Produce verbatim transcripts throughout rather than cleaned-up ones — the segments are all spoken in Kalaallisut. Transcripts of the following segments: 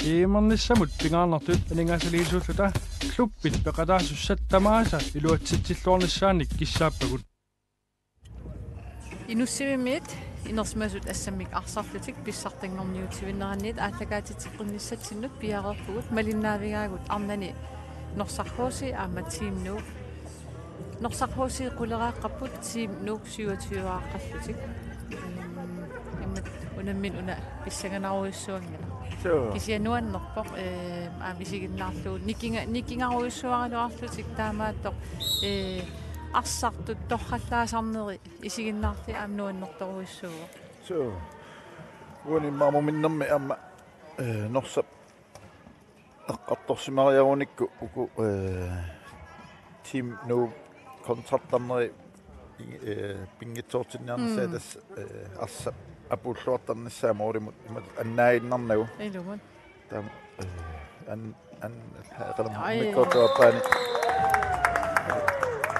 Imernissamut pingaarnertut aningaasaliisuulluta klubbit peqataasussat tamaasa iluatsitsilluarnissaannik kissaappagut. Inussivimmiit inersimasut assammik arsarlutik pissartanngorniutivinneranniit aallakaatitseqqinnissatsinnut piareerpugut. Malinnaavigaagut arnani Norsaq H C aamma Team Nuuk. Norsaq H C quleqaqqapput, Team Nuuk syvogtyveqaqqallutik. Ehm, imatut unammineq una pissanganarujussuanngilaq. Suu. Kisianni nuannerpoq, ehm, aamma isiginnaarlugu nikinga-, nikingarujussuaraluarlutik taamaattoq, eh, arsartut torrallaasarneri isiginnaarlutik aamma nuannertorujussuuvoq. Suu. Uani aamma minnermi aamma, eh, Norsap eqqartorsimariarunikku uku, eh, Team Nuuk kontrakterneri, eh, pinngitsoortinniarnissaat. Mm. Tassa, eh, arsap apuulluartarnissaa moolimut imatut annaaginnarnagu. Ilumut. Taama, eh, an-, an-, Ai. Immikkoortup aappaani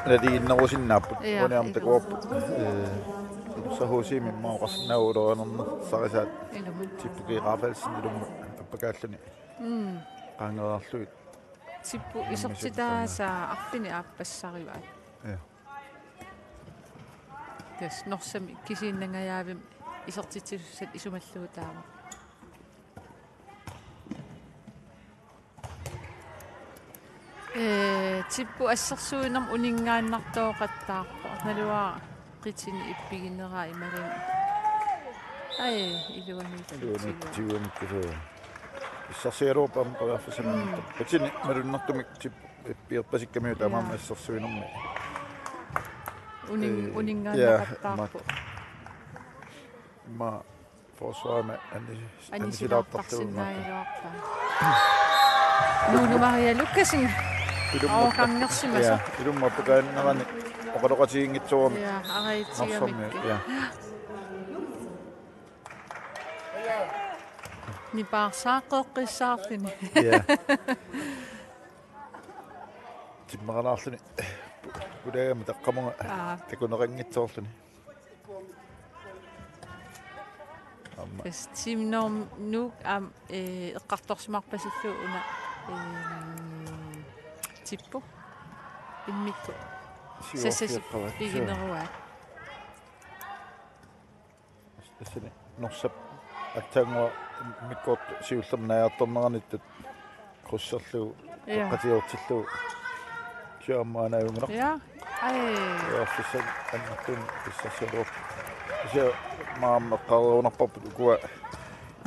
naligiinnerusinnaapput. Ja, uani aamma ilumut. Takuarput, eh, Norsaq H C-mi immaqa oqarsinnaavoq ulorianarneq sarisaat. Ilumut. Tippu G. Rafaelsen ilummut appakaalluni. Mm. Qaangereerlugit. Tippu isertitaasa arfineq-aappassaruaat. Ja. Tassa Norsami kisiinnangajaavimmi isertitsisussat isumalluutaavoq. Ee, Tippu assersuinermut uninngaannartooqattaarpoq. Naluara qitini ippiginera imaluunniit. Ai, iluaniittuuvoq. Iluaniittuuvoq. Pissarsigaluarpaa aamma periarfissanik. Mm. Qitini malunnartumik Tippu ippigerpasikkamiuk taamaammat. Ja. Assersuinermi. Unin-, ee, uninngaannaqattaarpoq. Ja, ma-, ma-, Forsvarimi ani-, anisilaartarlugu. Anisilaartarsinnaagaluarpaa. Nuunu Maria Lukassen. Ilumut. Aoqangersimasoq. Ja, ilummut appakaannerani oqaloqatiginngitsoorami. Ja, araitsigamikkit. Norsarmi, ja. Nipaarsaaqqeqqissaarluni. Ja. Timmeqalaarluni. Pulaagami taqqamunga. Aa. Takuneqanngitsoorluni. Aamma. Tassa Team Nuuk aamma, eh, eqqartorsimarpasillugu una, eh, Tippu. Immikkut. Siuarfiup. Sassasippigineruaat. Tassani Norsap aatsaannguaq immikkoortut siullermik naajartorneranittut krydserlugu. Ja. Eqqatiortillugu. Siaammaanaajunngilaq. Ja. Ai. Ja, pissarsiat annertuumik pissarsigaluarput. Kisianni maani eqqaareerunarparput ukua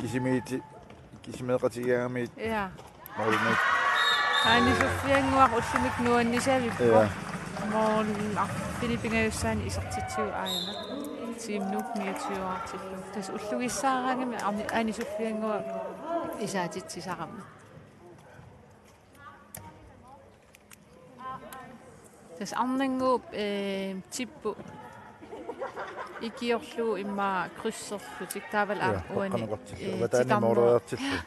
kisimiiti-, kisimiiqatigigamigit. Ja. Målmand. Aani Sofiannguaq ullumikkut nuannisavippoq. Ja. Mål arfineq-pingajussaannik isertitsivoq aajuna. Team Nuuk niogtyve-artillugu. Tassa ullugissaaraangami Aani, Aani Sofiannguaq isaatitsisarami. Tassa arnannguup, eh, Tippu ikiorlugu immaqa krydserlutik taavalu. Ja, aamma uani, paqqanukartillugu. Eh, avataani titarneq-, måleriartillugu.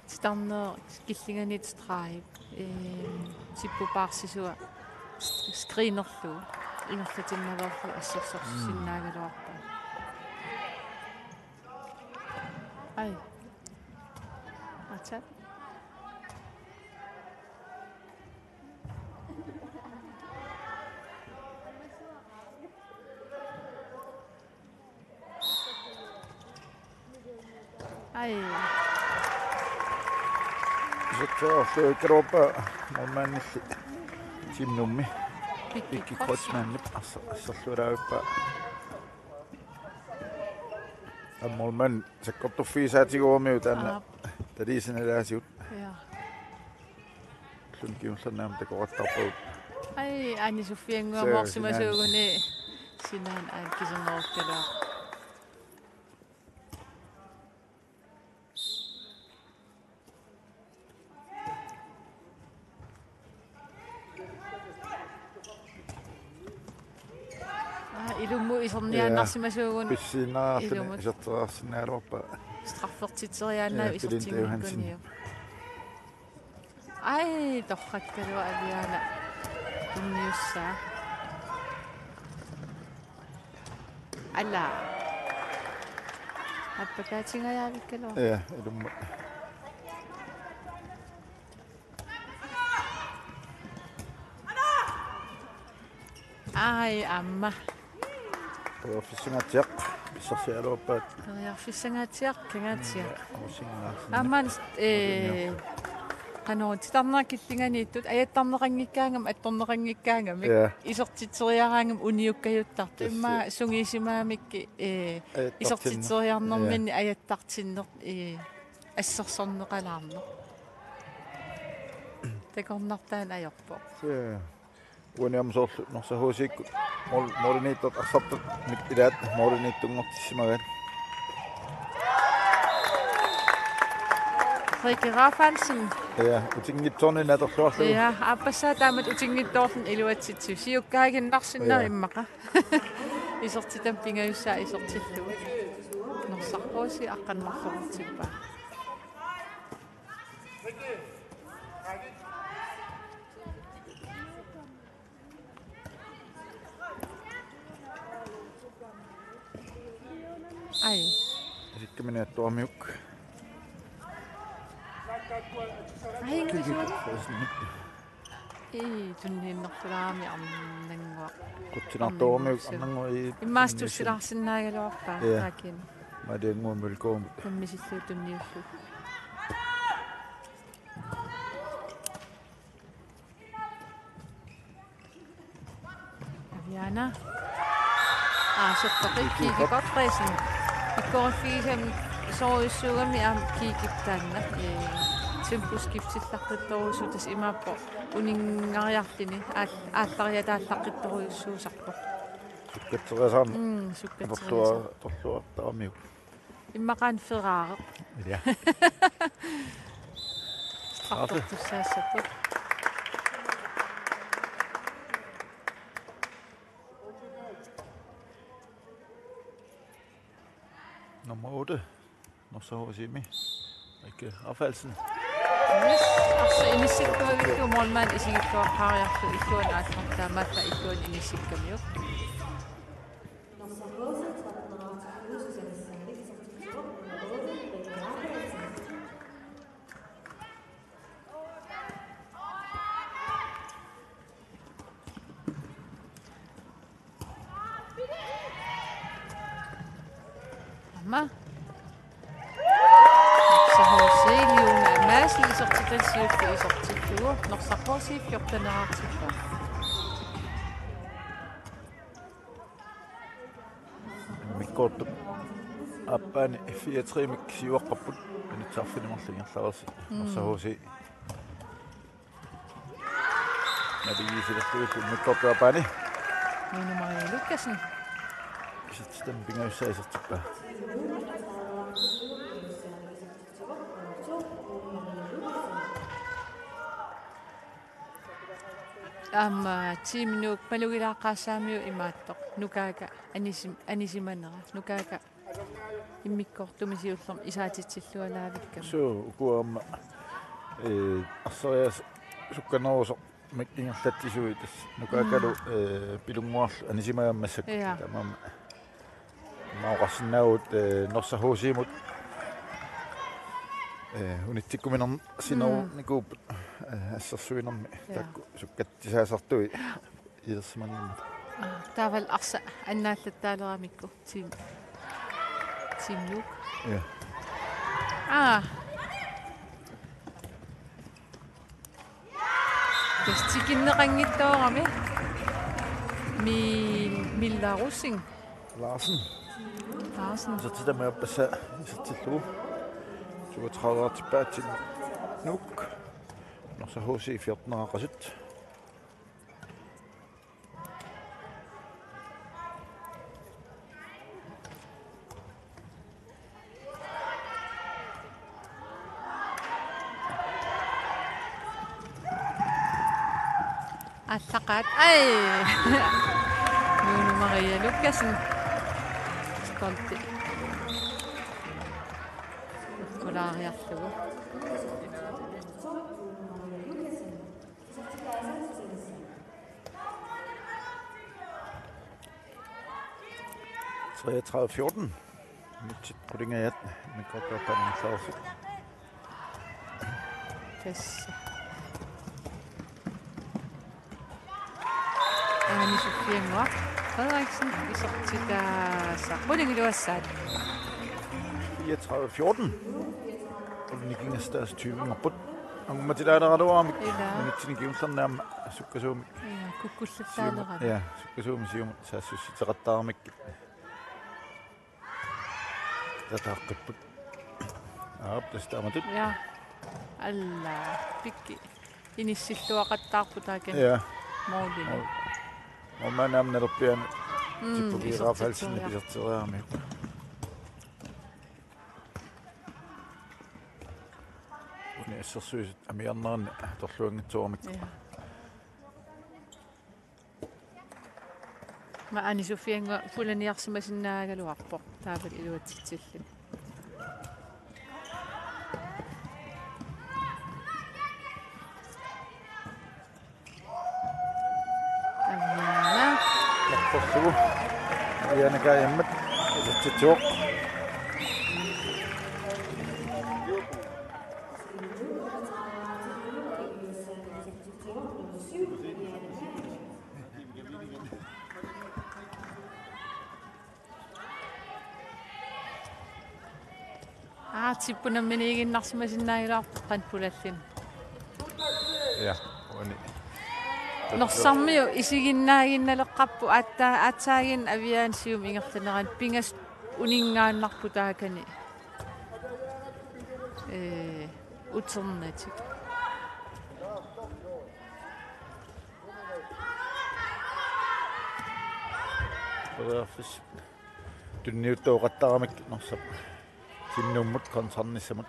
Titarneq killinganiittoq streg, eh, Tippu paarsisua sk-, screenerlugu. Ingerlatinnaveerlugu assersorsinnaagaluarpaa. Ai. Atat. Ai. Isertitsigaluarpaa målmandilli Team Nuummi. Pikki Pikki Kreutzmann. Kreutzmannip arsa-, arsaarluarpaa. Aamma målmand sakkortuffigisaatigaaramiuk taanna. Aap. Taliisinalaasigut. Ja. Ulluni kingullerni aamma takoqattaarpagut. Ai, Aani Sofiannguaq. Suu, moorsimasuuguni. Sinaani. Sinaani aana kisernerukkaluaq. Aa, ilummut iserniaannarsimasuuguni. Ja. Pissinnaarluni. Ilumut. Iserteriarsinnaagaluarpaa. Straffertitseriaannaa. Ja, Belinda Johansen. Isertinngikkunik. Ai, torrakkaluaq Aviana. Tunniussaa. Ala. Appakaatingajaavikkaluaq. Ja, ilummut. Ai, aamma. Periarfissangaatsiaq, pissarsiaraluarpaat. Periarfissangaatsiaq, kangaatsiaq. Aamma, ee, qanoq titarnerat killinganiittut, ajattarneqanngikkaangami, attorneqanngikkaangami. Ja. Isertitseriaraangami uniukkajuttartut. Immaqa sungiusimagamikku, ee, isertitseriarnerminni ajattartinneq, ee, assersorneqalaarneq. Takornartaanut ajorpoq. Ja. Uani aamma soorlu Norsaq H C-kkut mål-, målimiittoq arsartut mik-, ilaat målimiittunngortissimagaat. Rikke Rafaelsen. Ja, utinngitsoornini atorluarlugu. Ja, aappassaa taamatut utinngitsoorluni iluatsitsivoq. Siukkaaginnarsinnaasoq immaqa. Isertitami pingajussaa isertillugu. Norsaq H C aqqaneq-marloqartippaa. Ai. Isikkaminiattuarmiuk. Ai, ngisuani. Ii, tunniunnerpulaarami arnannguaq. Qutsinartuarmiuk arnannguaq ii. Immaqa tunniussut tussilaarsinnaagaluarpaa. Ja. Aakin. Maaliannguamilkoom. Nammisillugu tunniullugu. Aviana. Aa, sortaqi Kiki Gottfriedsen. Pikkoriffigisami soorujussuugami aamma Kikip taanna. Ee, temposkiftillaqqittorujussuuvoq tassa imaappoq uninngariarluni aal-, aallariataallaqqittorujussuusarpoq. Sukkatseriasaarneq. Mm, sukkatseriasaarneq. Atorlua-, atorluartaramiuk. Immaqa aamma Ferrari. Ja. Straffertussaassapput. Nummer otte. Norsaq H C-mi. Rikke Rafaelsen. Yes, arsaq inissikkuavillugu målmand isigilluaqqaariarlugu illuanut aallartaa, maanna illuanut inissikkamiuk. Aamma. Norsaq H C-mi Juuna Madsen isertitani siulleq isertillugu. Norsaq H C fjorteneraartippaa. Immikkoortumi aappaani F fireogtres-imik siuaqqapput, anitsaarfinnut marluk ingerlareersoq. Mm. Norsaq H C. Navigiisilerlugit immikkoortumi aappaani. Nuunu Maria Lukassen. Isertitami pingajussaa isertippaa. Aamma Team Nuuk malugilaaqqaassaamiuk imaattoq. Nukaaka anisim-, anisimanera. Nukaaka immikkoortumi siullermi isaatitsillualaavikkami. Suu, ukua aamma, ee, arsariaasat sukkanerusoq mik ingerlatsisuit tassa. Nukaakalu, mm, ee, pilunnguarlu anisimagami massakkut. Ja. Taamaammat. Aamma oqarsinnaavugut, ee, Norsaq H C-mut, ee, unitsikkuminernarsinikuupput, mm, ee, assersuinermi. Ja. Taakku sukkatsisaasartui ilersimanngimmat. Aa, taavalu arsaq annaallattaaleramikkit Team, Team Nuuk. Ja. Aa. Tassa tikinneqanngitsoorami. Mi-, Milla Rosing. Larsen. Larsen. Isertitami aappassaa isertillugu. Toogtredive-ertippaa Team Nuuk. Norsaq H C fjorteneraaqasut. Aallaqqaat. Ai! Nuunu Maria Lukassen. Stolti. Kulaariarlugu. Treogtredive fjorten. Mitsit qulingajaat, immikkoortup aappaani ingerlareersoq. Tassa. Aani Sofiannguaq Frederiksen isertitaassaaq. Qulingiluassaat. Fireogtredive fjorten. Ullumikkut nikingassat tyvenngorput. Angummatilaaleraluaramik. Ilaa. Minutsini kingullerni aamma sukkasuumik. Ja, kukkullattaaleraluaramik. Ja, sukkasuumik siumut saassussuteqattaaramikkit. Tataqqipput. Aap, tassa taamatut. Ja. Alla. Pikki. Inissilluaqattaarput taakani. Ja. Målini. Mål. Målmand aamma nalerpiaani. Mm, Tippu Kira Falsen isertitseriarami. Isertitseriarami. Uni assersuisut amigarneranni atorluanngitsoormik. Ja. Maani Sofiannguaq pulaniarsimasinnaagaluarpoq taavalu iluatsitsilluni. Aviana. Lapporsugu. Aviana Kajammat. Isertitsivoq. Aa, Tippu namminiiginnarsimasinnaagaluarpoq qanoq pulalluni. Ja, uani. Norsarmiut isiginnaaginnaleqqaarput aatsaa-, aatsaaginnaq Aviana siumut ingerlanerani pingasut uninngaannarput taakani. Ee, uternatik. Periarfissat tunniuttooqattaramik Norsap Team Nuummut kontrarnissamut.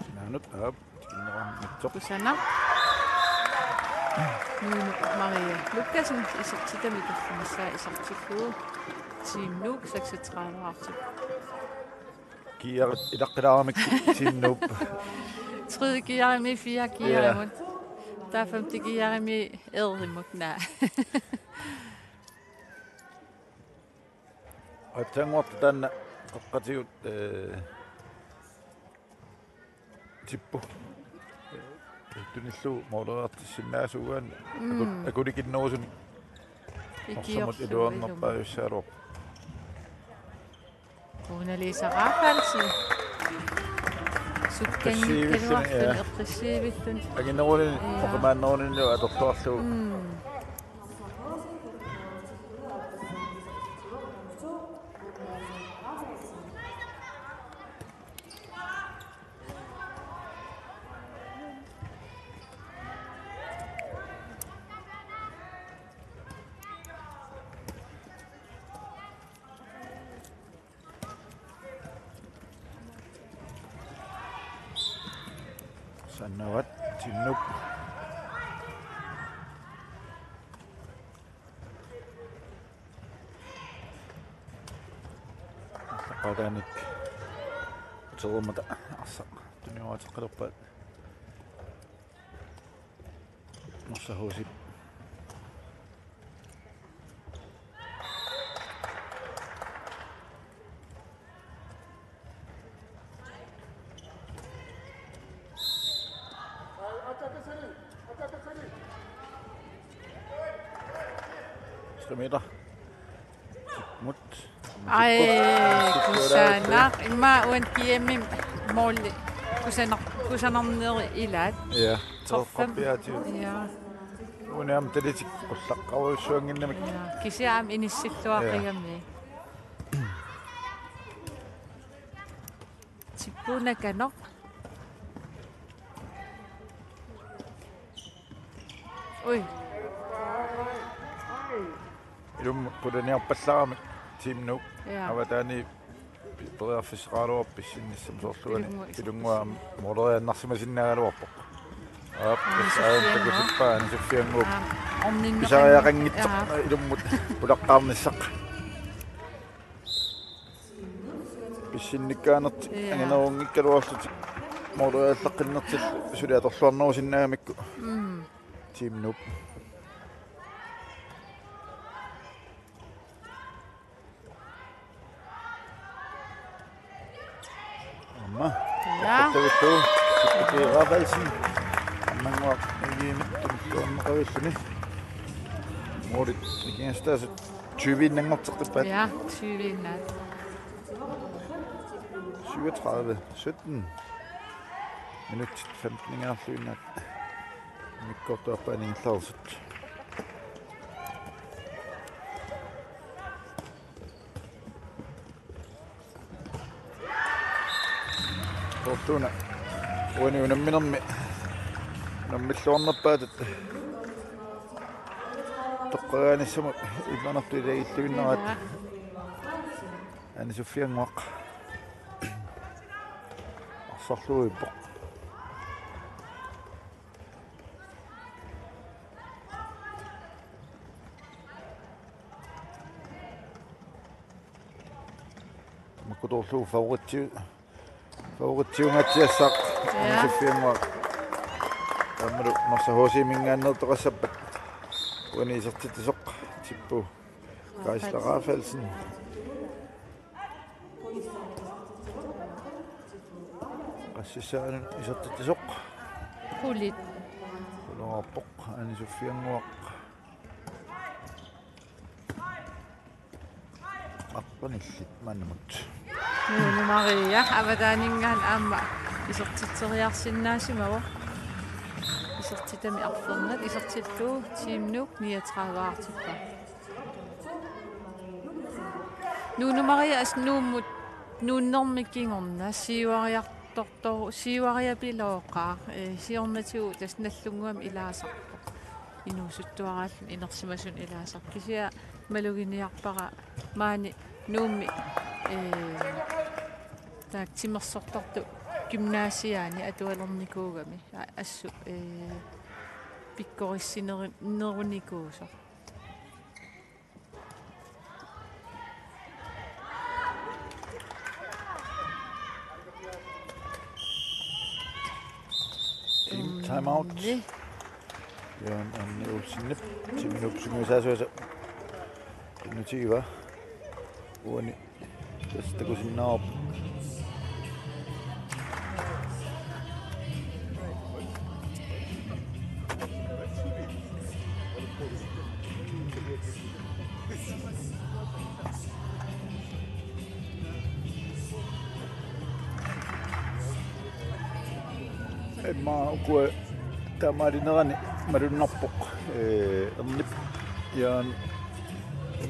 Sinaanut aap, tikinnerarnitsoq. Kusanaq. Nuunu Maria Lukassen isertitami kallinissaa isertillugu Team Nuuk seksogtredive-artik. Gearit ilaqqilaaramik Team Nuup. Tredje gearimi fire gearimut. Ja. Taava femte gearimi erimut naa. Aatsaannguartoq taanna qeqqatigut, eh, Tippu. Tunillugu måleriartissinnaasuugaanni. Mm. Aku-, akulikinnerusunik. Ikiorlugu Norsamut iluarnerpaajussaagaluarpoq. Una Lisa Rafaelsen. Sukkanngikkaluarluni, ja, eqqissiivilluni. Angineruluni, ja, oqimaanneruluni atorluarlugu. Mm. Sannavat Team Nuuk. Arlaqaataanik uterummata arsaq tunniuaateqqalerpaat. Norsaq H C. Tre meter. Mut. Ai, kusanaq. Immaqa uani G M-imi måli kusanar-, kusanarneri ilaat. Ja, tolv fem. Tolv fem. Ja. Uani aamma talitik qullaqqarujussuannginnamik. Ja, kisianni aamma inissilluaqigami. Ja. Tippu nakanoq. Ui. Ilumut pulaniarpallaarami Team Nuuk. Ja. Avataani pi-, periarfissaqaraluarpoq pissinnissamut soorluani. Ilunguup. Ilunguup måleriaannarsimasinnaagaluarpoq. Aap, Aani tassa aajuna Sofiannguup. Takusippaa Aani Sofiannguup. Aap, orninneqanngitsoq. Pisariaqanngitsoq. Aap. Ilumut pulaqqaarnissaq. Pissinnikkaanertik, ja, anginerunngikkaluarlutik måleriallaqqinnertik suli atorluarnerusinnaagamikku. Mm. Team Nuuk. Aamma. Tavittu, Sippuki Rafaelsen. Ammannguaq Igiimit tunniunneqavilluni. Moolit nikingassutaasut tyve-innanngorteqqippaat. Ja, tyve-innaat. Syvogtredive sytten. Minutsit femten-ingaarluinnaat. Immikkoortup aappaanut ingerlareersut. Fortuna uani unamminermi unammilluarnerpaatut toqqagaanissamut imanertut ilagilluinnaraat. Ane Sofiannguaq arsarluinnarpoq. Makkutorlu favoritsi-, favoritsiungaatsiassaaq. Ja. Ane Sofiannguaq. Taamalu Norsaq H C-minngaanneertoqassappat. Uani isertitsisoq Tippu Geisler Rafaelsen. Qassissaanut isertitsisoq. Qulit. Qulerpoq Ane Sofiannguaq. Arpanillit maannamut. Nuunu Maria avataaninngaanniit aamma isertitseriarsinnaasimavoq. Isertitami arfernat isertillugu Team Nuuk niogtredive-aartippaa. Nuunu Maria assut Nuummut nuunnermi kingorna siuariartortoq, siuariapilooqaaq, ee, siornatigut tassa Nagdlunguami ilaasarpoq. Inuusuttuaraalluni inersimasunut ilaasarpoq. Kisianni maluginiarpara maani Nuummi, ee, taakku timersortartut gymnasiaanni atualernikuugami. A-, assut, ee, pikkorissineri-, nerunikuusoq. Team timeout. Onni. Jørgen Anne Olsenip ti minutsit sungiusaasuasa. Tunniutigiva. Uani. Tassa takusinnaavarput. Immaqa ukua taamaalinerani malunnarpoq, ee, Ernip Jørgen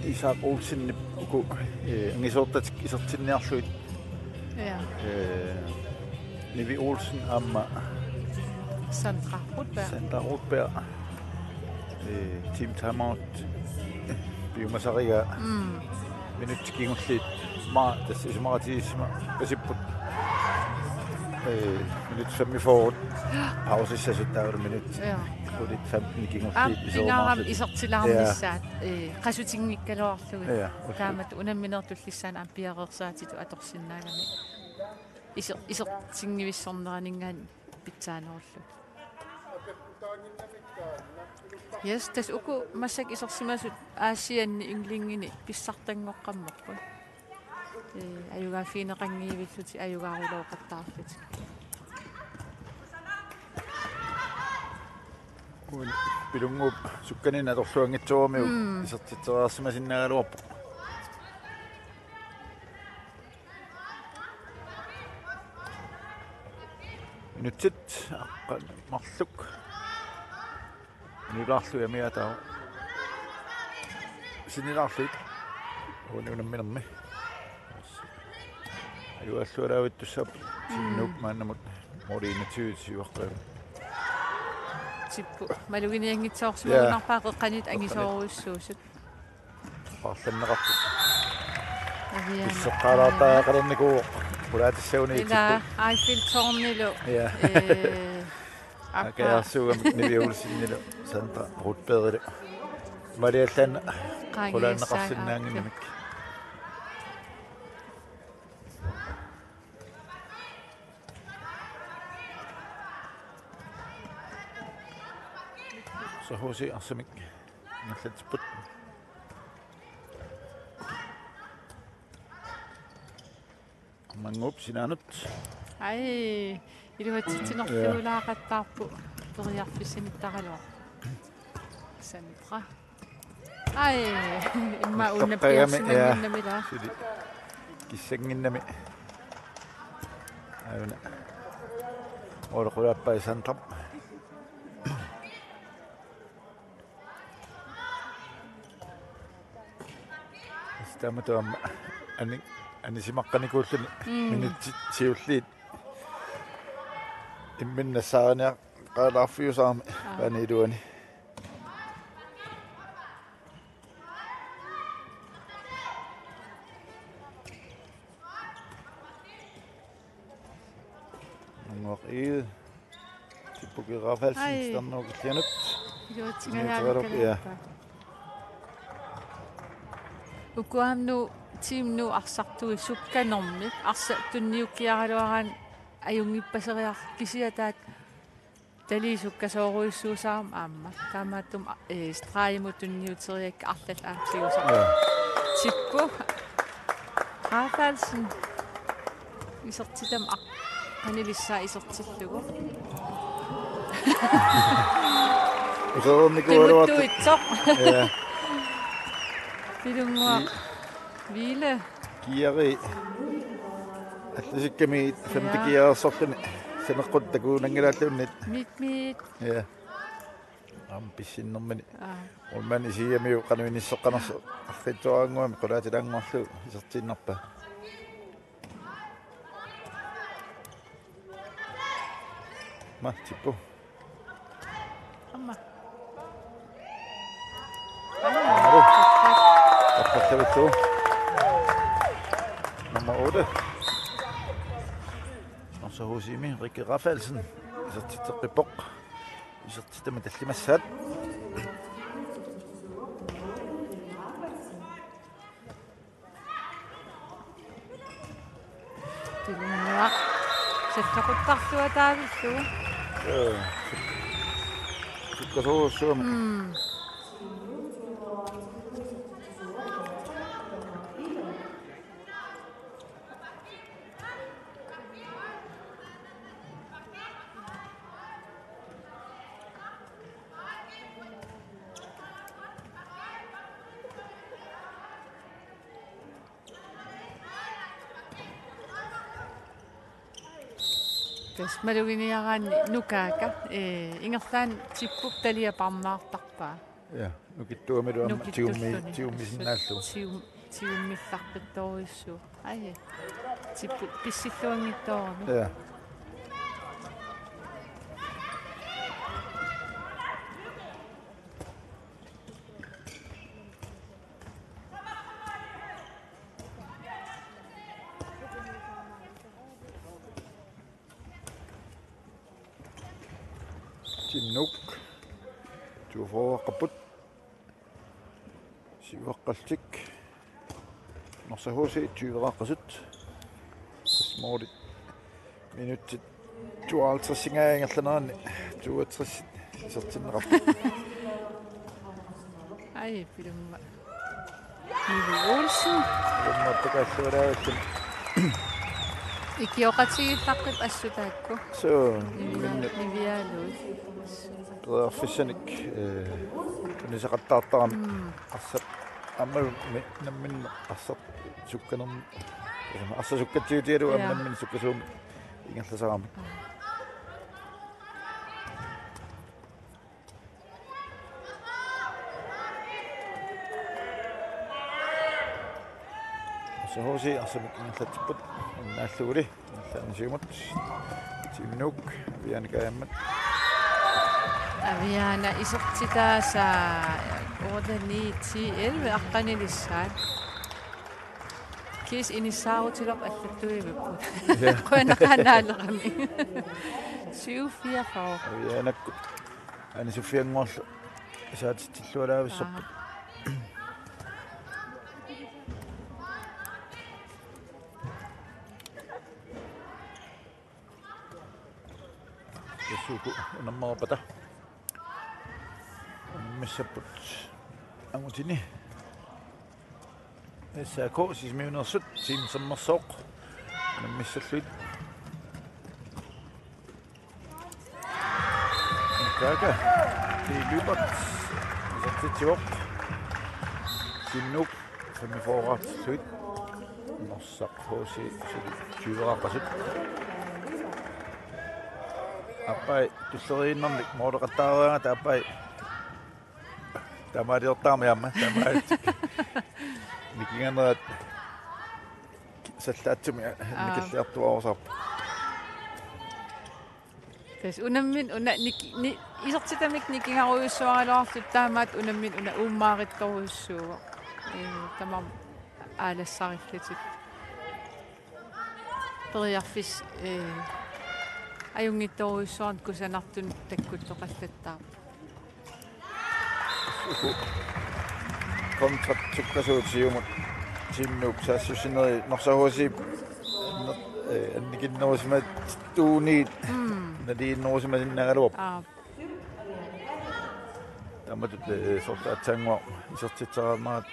Isak Olsenip uku, ee, angisoortatik isertinniarlugit. Ja. Ee, Nivi Olsen aamma Sandra Rudberg. Sandra Rudberg. Ee, Team Timeout piumasarigaa. Mm. Minutsit kingulliit maa tassa isumaqatigiissima pasipput. Ee, minut femogfyrre. Pausissasut taavalu minut. Ja. Qulit femten kingulliit. Aap, isorumaarlutik. Pingaarami isertilaarnissaat, ja, ee, qasutinngikkaluarlugit. Ja, ullu. Taamatut unammineq tullissaani aamma piareersaatitut atorsinnaagami. Iser-, isertinngivissorneraninngaanniit pitsaanerullutik. Yes, tassa uku massakkut isersimasut Aasianni ynglingini pissartanngoqqammerput. Ee, ajugaaffigineqanngivillutik, ajugaarulooqattaarlutik. Uani Pilunnguup sukkaninni atorluanngitsooramiuk. Mm. Isertitseriarsimasinnaagaluarpoq. Minutsit aqqaneq marluk. Nilaarlu jamiataaq. Sinilaarlu. Uani unamminermi. Ajuallualaavittussaapput. Mm. Team Nuuk maannamut. Mooriinnatsiuit siuaqqaat. Tippu. Maluginianngitsoorsimagunarpaa, ja, qeqqaniit angisoorujussuusut. Paarlanneqartut. Aviana. Pisseqqaalaartariaqalernikuuvoq. Qulaatissagunik. Ila, Tippu. Eiffeltårnilu. Ja. Ee, aappa. Akajaarsuugami Nivi Olsenilu, Sandra Rudbergilu. Maliallaanna. Qaangiissaanga. Qulaanneqarsinnaannginnamik. Norsaq H C arsamik ingerlatsipput. Mannguup sinaanut. Ai, iluatsitsinerluulaaqattaarpoq periarfissanittaraluarpoq. Sandra. Ai, immaqa unnapiarsimanginnami, ja. Suli. Kissannginnami. Aajuna. Orqulaappai Sandra. Taamatut aamma ani-, anisimaqqanikuulluni. Mm. Minutsit siulliit imminnut nassaariniaqalaarfiusarami. Aa. Paani iluani. Nunguaq Egede. Tipuki Rafaelsen. Ai. Stanno Killianut. Iluatsingajaanut. Iluatsingajaanut, ja. Kalaappa. Uku aamma Nuuk, Team Nuuk arsartui sukkanermik arsaq tunniukkiaraluaraanni ajunngippaseriarlugu kisianni taakku talii sukkasoorujussuusarami aamma. Taamaattumik, eh, stregimut tunniuteriakkit arlallit aamma tigusaramik. Ja. Tippu Rafaelsen. Isertitami aqqanilissaa isertillugu. Usoornikuugaluartoq. Qimuttuitsoq. Ja. Pilunnguaq. Ki-, Ville. Kiari. Allasikkamik femte, ja, kiareersorluni. Saneqqut takuunanngilaalluunniit. Miit, miit. Ja. Aamma pissinnermini. Aa. Målmand isigiumiuk qanoq inisseqqanersoq arriitsuarannguamik qulaatilaannguarlugu isertiinnarpaa. Aamma Tippu. Aamma. Aamma. Aamma. Nummer otte. Norsaq H C-mi Rikke Rafaelsen. Isertitseqqippoq. Isertitami tallimassaat. Pilunnguaq. Sassaquttarluataavillugu. Ee. Sukkasoorujussuarmik. Mm. Tassa maluginiaraanni nukaaka, ee, ingerlaannaq Tippup talia parnaartarpaa. Ja, nukittuamilu aamma tigummi-, nukittulluni. Tigummisinnaalluni. Tigum-, tigummillaqqittorujussuuvoq. Ai. Tippu pissilluanngitsoorami. Ja. Team Nuuk. Toogfyrreqqapput. Syvaqqallutik. Norsaq H C tyveqqasut. Tassa målit. Minutsit tooghalvtredsingaanni ingerlaneranni tooghalvtreds isertinneqarput. Ai, pilunnguaq. Nivi Olsen. Pilunnguaq pakaallualaavilluni. Ikioqatigiillaqqippoq assut taakku. Suu, Nivi-, minut. Niviarlugit. Periarfissanik, ee, tunisaqattaartarami. Mm. Arsaq aamma mi-, nammineq arsaq sukkanerm-, arsaq sukkatsiutigalugu, ja, aamma nammineq sukkasuumik ingerlasaramik. Aa. Norsaq H C arsamik ingerlatsipput, unnaalluguli ingerlaannaq siumut. Team Nuuk, Aviana Kajammat. Aviana isertitaasa otte, ni, ti, elleve aqqanilissaat. Kiisa inissaarutilerput allattuivipput. Ja. Qujanaqaannaalerami. Syv fireogfyrre. Avianakkut anisuffiannguarlu isaatitsillualaavissarput. Aa. Tassuuku unammerpata. Unammissapput angutini. S A K Sisimiuneersut, Team Sermersooq unammissallugit. Kaka. P. Lyberth. Isertitsivoq. Sinnuk. Femogfyrre. Slut. Norsaq H C. Tyve. Aappaa tulleriinnarnik måleqattaaraangata aappaa. Taamaaliortarami aamma. Taamaali. Nikinganerat sallaatsumik. Aa. Nikilliartuaarusarpoq. Tassa unammineq una niki-, ni-, isertitamik nikingarujussuaraluarluta taamaattoq unammineq una uummaarittorujussuuvoq. Ee, tamarmik aalassarillatik. Periarfissaq, ee, ajunngitsorujussuarnik kusanartunik takkuttoqallattaarpoq. Uku kontrakt sukkasuut siumut Team Nuuk saassussinerit Norsaq H C-p anner-, ee, annikinnerusimattuunit. Mm. Naliginnerusimasinnaagaluarput. Aap. Taamatut, ee, soorlu aatsaannguaq isertitseriarnerat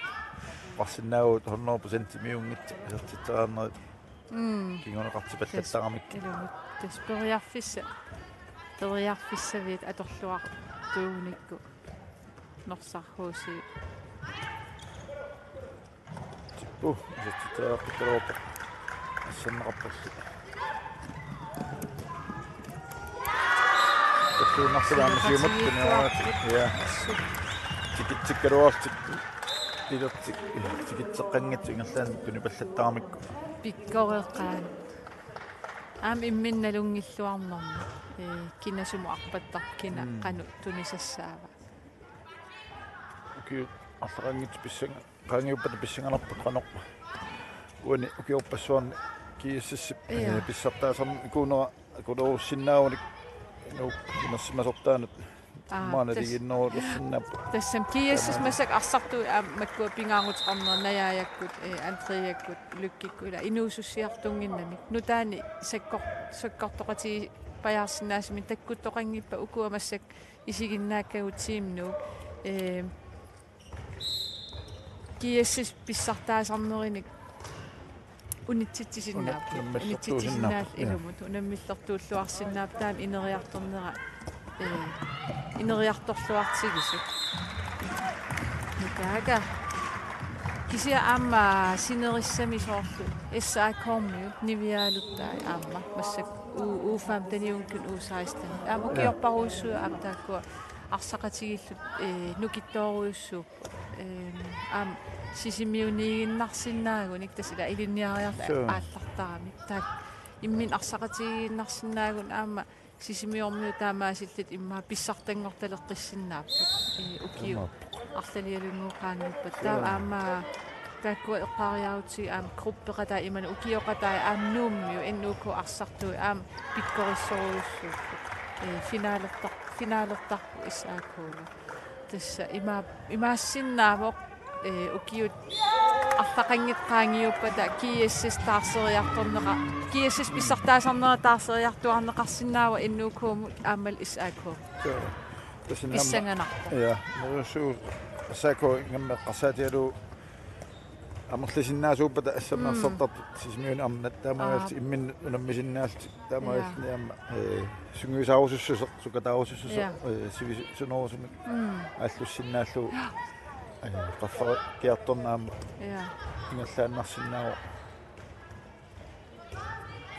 oqarsinnaavugut hundrede procentimiunngitsoq isertitseriarnerit. Mm. Kinguneqartipallattarami. Tassa ilumut. Tassa periarfissaq. Periarfissaviit atorluartuunikku. Norsaq H C. Tippu, isertitseriartorluarpoq. Asserneqarporli. Talluinnarsilaarmi siumut tunioraatik. Ja. Tikitsikkaluarlutik. Pilertik. Tikitseqqanngitsut ingerlaannaq tunipallattaramikkit. Pikkoreqaat. Aamma imminut nalunngilluarnermi. Ee, kina sumut arpattarpoq, kina Mm. qanoq tunisassaava. Ukiut arlaqanngitsut pissanga-, qaangiuppata pissanganarput qanoq. Uani ukiorpassuarni G S S-ip, Ja. ee, pissartaasarnikuunera akulerussinnaagunik Nuuk inersimasortaanut Aa, maana tas-, liginnerulersinnaapput. Tassami G S S massakkut arsartuut aamma makkua pingaaruteqarnerat Najaajakkut, ee, Andreakkut, Lykkekkut ila inuusussiartunnginnamik. Nutaanik sakkor-, sakkortoqatigipajaarsinnaasumik takkuttoqanngippat ukua massakkut isiginnaakkagut Team Nuuk. Ee, G S S pissartaasarnerinik unitsitsisinnaapput. Una-, unammillertuusinnaapput. Unitsitsisinnaallutik Ja. ilumut. Unammillertuulluarsinnaapput taama ineriartornera, ee, ineriartorluartigisut. Nutaakka. Kisianni aamma sinerissami soorlu S A K-miut niviarluttaat aamma. Massakkut U-, U femten-iunngikkunik U seksten. Aamma Ja. ukiorparujussuit aamma taakkua arsaqatigiillutik, ee, nukittoorujussuupput. Ehm, aamma Sisimiuniiginnarsinnaagunik tassa ila ilinniariarluta Suu. aallartaramik. Taakku imminnut arsaqatigiinnarsinnaagunik aamma Sisimiormiut taamaasillutik immaqa pissartanngortaleqqissinnaapput. Ee, ukiut Imaappoq. arlalialunnguup qaangiuppata. Suu. Taava aamma taakkua eqqaariarutsigit aamma gruppeqatai imaluunniit ukioqatai aamma Nuummiut N U K arsartuut aamma pikkorissorujussuupput. Ee, finalertar-, finalertarput S A K-lu. Tassa ima-, imaassinnaavoq, ee, ukiut arlaqanngitsut qaangiuppata G S S taarseriartorneqa-, G S S pissartaasarnera taarseriartuaarneqarsinnaavoq N U K-mut aammalu S A K. Suu. Tassa aamma Pissanganarpoq. Ja, neriussuu S A K ingammik eqqarsaatigalugu amerlisinnaasuuppata assammik Mm. arsartartut Sisimiuni arnat taamaalillutik Aap. imminnut unammisinnaallutik taamaalilluni Ja. aamma, ee, sungiusaarusussuseq, sukataarusussuseq, Ja. ee, sivisunerusumik Mm. aallussinnaallugu, ee, qaffariartorneq aamma Ja. ingerlaannarsinnaavoq.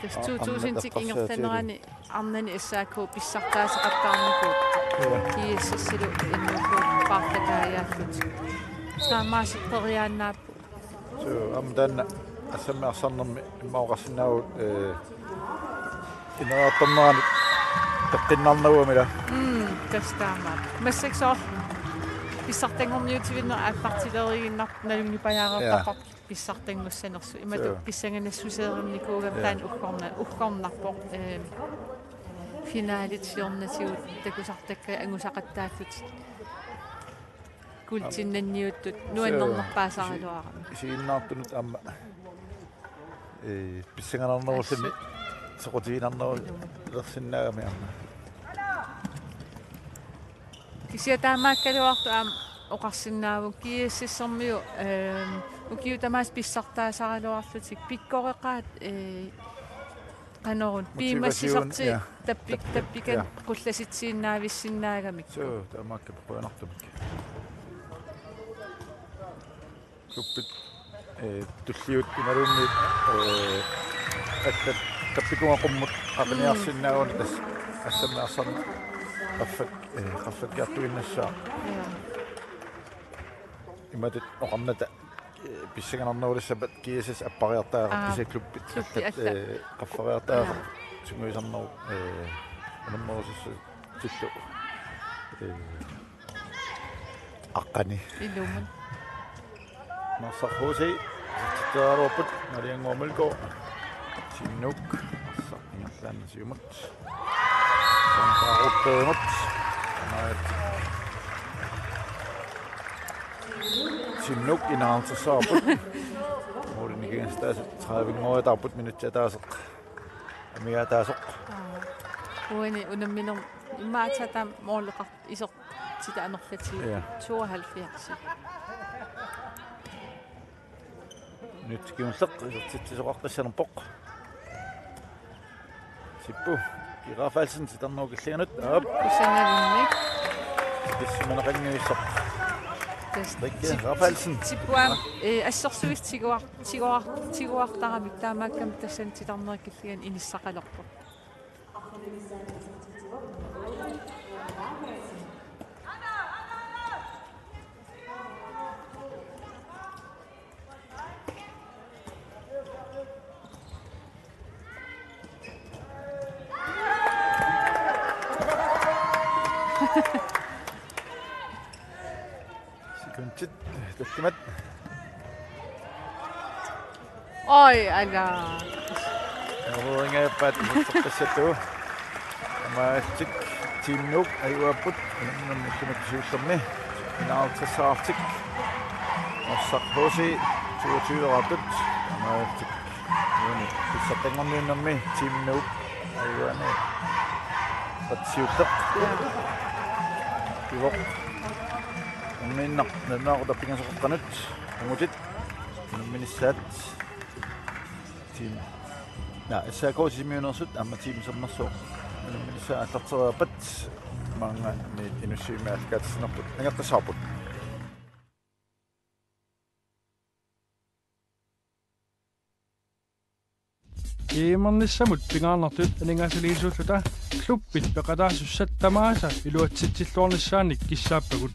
Tassa Aa, to tusind arnat eqqarsaatigalugu. ingerlanerani arnani S A K pissartaasaqattaarnikuupput. Ja. G S S-ilu N U K paarlakaajaarlutik. Taamaasipperiaannaapput. Suu, aamma taanna assammik arsarnermi immaqa oqarsinnaavugut, ee, ineriartorneranut peqqinnarnerugamik ila. Mm, tassa taamaappoq. Massakkut soorlu pissartanngorniutivinneq aallartileriiginnartoq nalunngipajaareertarparput Ja. pissartanngussanersut. Imatut Suu. pissanganassuseereernikuugami Ja. taanna uggorna-, uggornarpoq, ee, finalit siornatigut takusartakkatit angusaqattaallutik. Kuultinnanniuttut nuannernerpaasaraluarami. Isi-, isiginnaartunut aamma, ee, pissanganarnerulluni Assut. soqutiginarnerulersinnaagami aamma. Kisianni taamaakkaluartoq aamma oqarsinnaavugut G S S-ermiut, ehm, ukiut tamaasa pissartaasaraluarlutik pikkoreqaat, ee, Qanoruna piumassisartik, ja, tappik-, tappik-, tappikan, ja, qullasitsiinnaavissinnaagamikku. Suu, taamaakkami qujanartumik. Klubbit, eh, tulliuttut imaluunniit, eh, allat tappikuma qummut qaqiniarsinnaagunik tassa assammi arsarneq qaffak-, eh, qaffakkiartuinnassaaq. Ja. Imatut oqarnata, eh, pissanganarnerulissappat G S S appariartariaqarpoq. Aa, kisianni klubbit, klubbit allat, allat, eh, qaffariartariaqarput. Aa. Sungiusarnerup, eh, unammerusussatsillu. Eh, aqqani. Ilumut. Narsaq H C, isertitseriaraluarput, Maliannguaq Mølgaard. Team Nuuk, arsaq ingerlaannaq siumut. Sandra Rutterimut. Team Nuuk enoghalvtredserput. Målinik ingerlataasut tredive-nngoriataarput minutsit ataaseq amigaataasoq. Aa. Uani unamminer-, immaqa taama måleqar-, isertitat amerlatigisut. Ja. Tooghalvfjerds. Minutsit kingulleq isertitsisoqaqqissanerpoq. Sippu G. Rafaelsen titarnerup killinganut. Aap. Kusangavinnik. Tikissimaneqanngivissoq. Tassa Rikke Sip-, Rafaelsen. Sippu aamma, eh, assersuisut tiguar-, tiguar-, tiguartaramik, taamaakkami tassani titarnerup killinganut inissaqalerpoq. Sekundit tallimat. Oj, ala. Erorinngajappaa iserteqqissatut. Taamaalillutik Team Nuuk ajuaapput. Unamminermi illumattut siullermi. Enoghalvtredsertik. Narsaq H C toogtyveraartut. Taamaalillutik uani pissartanngorniunnermi Team Nuuk ajugaani. Qat siulleq. Pivoq. Unamminermi nalunaaqutaq pingasoqaqqanut. Angutit. Unamminissaat. Team. Naa, S A K Sisimiuneersut aamma Team Sermersooq unamminissaat aallartereerpat maanngaanniit Inussivimmi aallakaatitsinerput angertassavarput. Iimernissamut pingaarnertut aningaasaliisuulluta klubbit peqataasussat tamaasa iluatsitsilluarnissaannik kissaappagut.